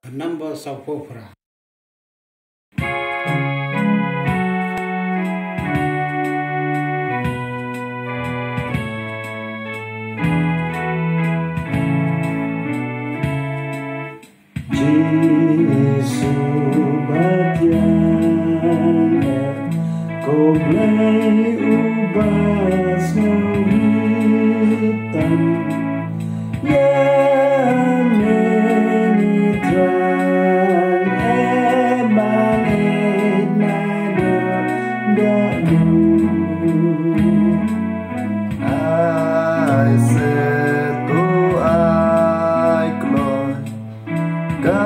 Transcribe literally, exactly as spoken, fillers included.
Number saw phew phra. Jisu ba thiang, ko Blei uba sngewrit tam. Ïa me ngi thrang, eh, ba ngeit naduh da duh. Ai set to ai kloi ka